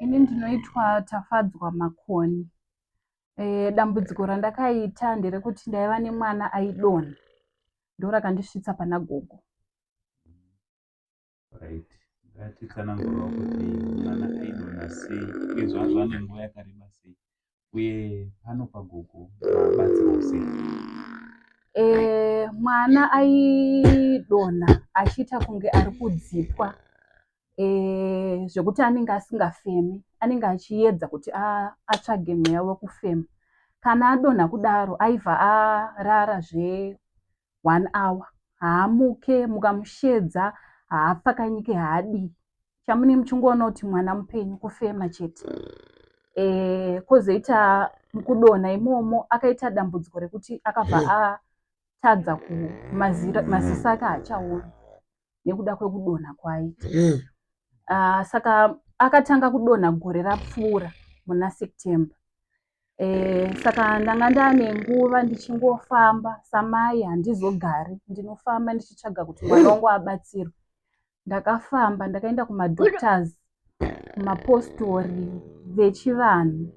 Ini ndinoitwa Tafadzwa Makoni. E, dambudziko randakaita nderekuti ndaiva nemwana aidonha, ndorakandisvitsa pana gogo. Right, ngatitsanangurawo kuti mwana aidonha sei uye zvanga zvava nenguva yakareba sei uye pano pagogo mabatsirwa sei? E, mwana aidonha achiita kunge ari kudzipwa, zvekuti anenge asingafemi, anenge achiedza kuti atsvage mweya wekufema. Kana adonha kudaro aibva arara zve 1 hour, haamuke, mukamushedza haapfakanyike, haadii, chamune muchingoona kuti mwana mupenyu, kufema chete. Kwozoita mukudonha imomo akaita dambudziko rekuti akabva atadza, maziso ake haachaoni nekuda kwekudonha kwaaita. Saka akatanga kudonha gore rapfuura muna September. Saka ndanga ndane nguva ndichingofamba samai, handizogari, ndinofamba ndichitsvaga kuti mwana wangu abatsirwe. Ndakafamba, ndakaenda kumadoctors, kumapostori, vechivanhu,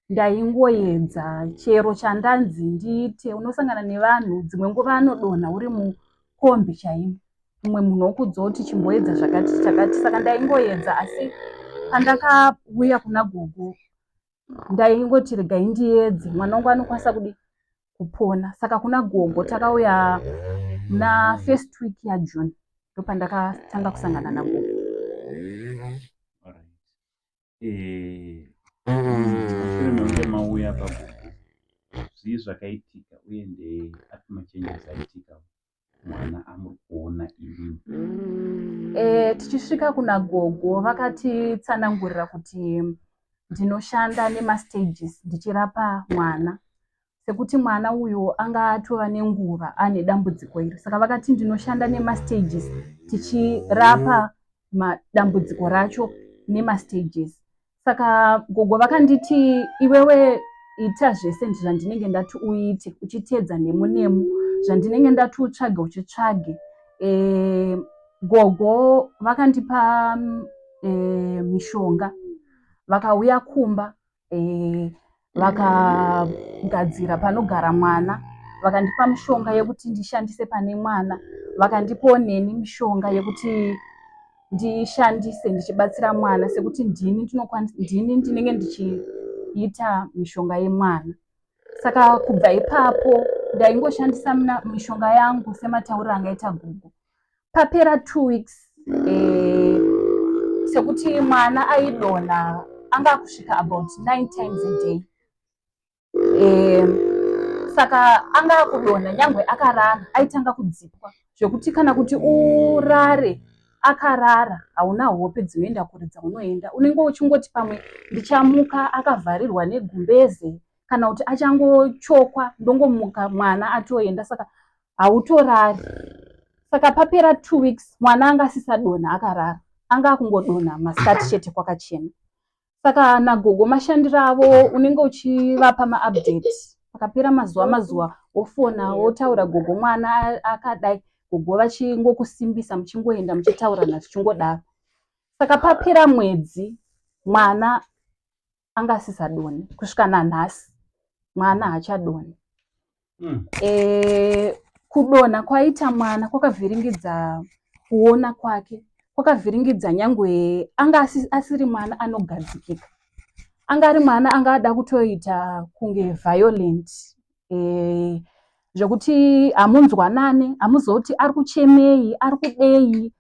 ndaingoedza chero chandanzi ndiite. Unosangana nevanhu, dzimwe nguva anodonha uri mukombi chaimo, mumwe munhu okudza kuti chimboedza zvakati chakati. Saka ndaingoedza, asi pandakauya kuna gogo ndaingoti regai ndiedze, mwana wangu anokwanisa kudi kupona. Saka kuna gogo takauya muna first week yaJune, ndopandakatanga kusangana nagogo. Alright. Mushure mekunge mauya pagogo, zvii zvakaitika uye ndeapi machanges aitika mwana amuri kuona imimi? Tichisvika kuna gogo vakatitsanangurira kuti ndinoshanda nemastages ndichirapa mwana, sekuti mwana uyu anga atova nenguva ane dambudziko iri. Saka vakati ndinoshanda nemastages tichirapa dambudziko racho nemastages. Saka gogo vakanditi, iwewe ita zvese zvandinenge ndati uite, uchiteedza nemo nemo zvandinenge ndati utsvage, uchitsvage. Gogo vakandipa mishonga, vakauya kumba, vakagadzira panogara mwana, vakandipa mishonga yekuti ndishandise pane mwana, vakandipawo neni mishonga yekuti ndishandise ndichibatsira mwana, sekuti ndini ndinenge ndichiita mishonga yemwana. Saka kubva ipapo ndaingoshandisa mishonga yangu sematauriro angaita gogo. Papera 2 weeks, sekuti mwana aidonha anga kusvika about 9 times a day, saka anga akudonha nyangwe akarara, aitanga kudzipwa zvekuti kana kuti urare akarara hauna hope dzinoenda kure dzaunoenda, unenge uchingoti pamwe ndichamuka akavharirwa negumbeze kana kuti achangochokwa, ndongomuka mwana atoenda, saka hautorari. Saka papera 2 weeks mwana anga asisadonha akarara, anga akungodonha masikati chete kwakachena. Saka nagogo mashandiro avo unenge uchivapa maupdate. Pakapera mazuva mazuva wofona, wotaura, gogo mwana akadai, gogo vachingokusimbisa, muchingoenda muchitaurana zvichingodaro. Saka papera mwedzi mwana anga asisadoni, kusvika nanhasi mwana haachadoni. Kudonha kwaita mwana kwakavhiringidza kuona kwake, kwakavhiringidza nyangwe anga asiri mwana anogadzikika, anga ari mwana anga ada kutoita kunge violent, zvekuti hamunzwanane, hamuzoti ari kuchemei, ari kudei.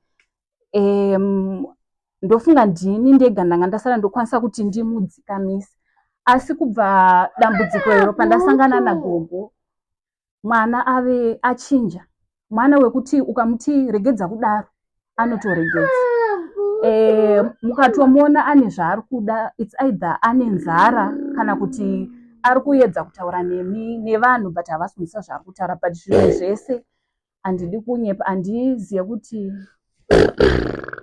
Ndofunga ndini ndega ndanga ndasara ndokwanisa kuti ndimudzikamise, asi kubva dambudziko iro pandasangana nagogo, mwana ave achinja, mwana wekuti ukamuti regedza kudaro anotoregedza. Mukatomuona ane zvaari kuda, it's either ane nzara kana kuti ari kuedza kutaura nemi nevanhu, but havasi kunzwisisa zvaari kutaura. But zvimwe zvese handidi kunyepa, handizive kuti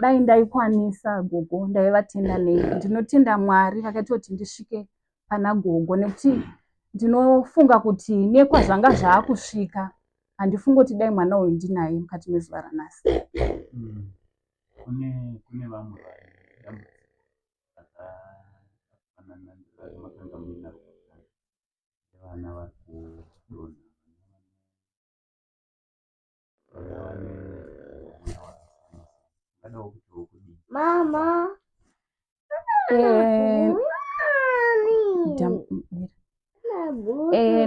dai ndaikwanisa, gogo ndaivatenda nei. Ndinotenda Mwari vakaita kuti ndisvike pana gogo, nekuti ndinofunga kuti nekwazvanga zvaakusvika handifungi kuti dai mwana uyu ndinaye mukati mezuva ranhasi. Kune vamwe vane dambudziko. ramakanga muinaro kutanga nevana vari kudonha vana vane mweya wakasiyana ungadawo kuti wokudii Mama.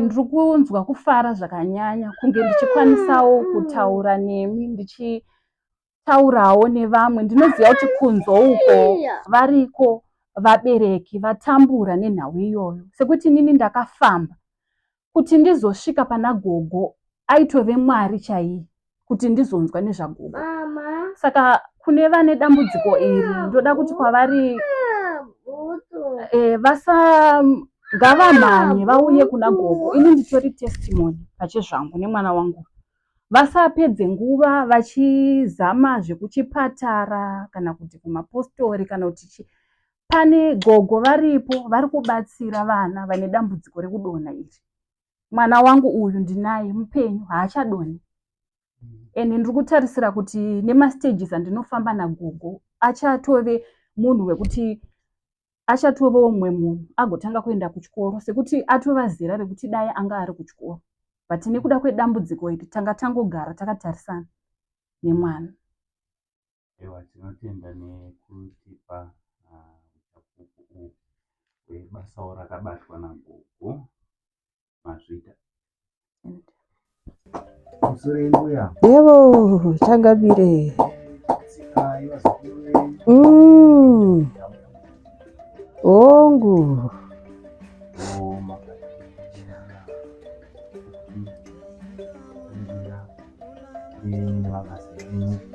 Ndiri kunzwa kufara zvakanyanya kunge ndichikwanisawo kutaura nemi ndichitaurawo nevamwe. Ndinoziva kuti kunze uko variko vabereki vatambura nenhau iyoyo sekuti inini ndakafamba kuti ndizosvika pana gogo aitove Mwari chaiye kuti ndizonzwa nezvagogo. Saka kune vane dambudziko iri ndoda kuti kwavari vasa ngavamhanye vauye kuna gogo. Ini nditori testimony pachezvangu nemwana wangu. Vasapedze nguva vachizama zvekuchipatara kana kuti kumapostori kana kuti chii. Pane gogo varipo vari kubatsira vana vane dambudziko rekudonha iri. Mwana wangu uyu ndinaye mupenyu haachadonhi. And ndiri kutarisira kuti nemastages andinofamba nagogo achatove munhu wekuti achatovawo mumwe munhu agotanga kuenda kuchikoro sekuti atova zera rekuti dai anga ari kuchikoro. But nekuda kwedambudziko iri tanga tangogara takatarisana nemwana. Ewa tinotenda nekutipa uchapupu uhu hwebasawo rakabatwa nagogo. Mazvita. Yebo, changamire. Hongu.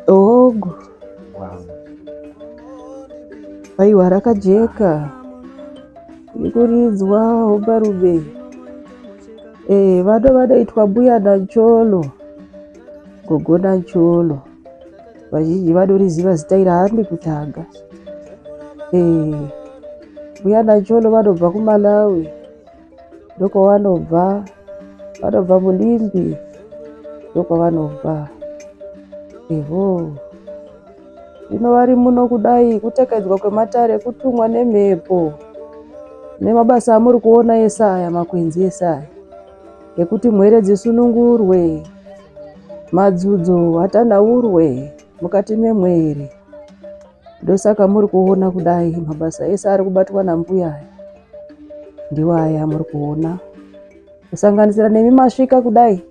Hongu. Aiwa rakajeka. Ikuridzwa hombarume. Eh, vano vanoitwa mbuya naNcholo. Gogo naNcholo. Vazhinji vanoriziva zita iri haandi kutanga. Eh, mbuya naNcholo vanobva kuMalawi. Ndokwavanobva. Vanobva muLimbi. Ndokwavanobva. Eho. Zvino vari muno kudai kutekedzwa kwematare kutumwa nemhepo nemabasa amuri kuona ese aya makwenzi ese aya ekuti mhwere dzisunungurwe madzudzo atanhaurwe mukati memwere ndosaka muri kuona kudai mabasa ese ari kubatwa nambuya aya ndiwo aya amuri kuona kusanganisira nemi masvika kudai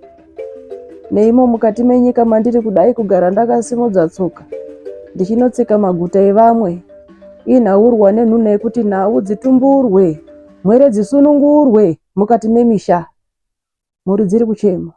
neimo mukati menyika mandiri kudai kugara ndakasimudza tsoka ndichinotsika maguta evamwe inhaurwa nenhuna yekuti nhau dzitumburwe mhwere dzisunungurwe mukati memisha mhuri dziri kuchema.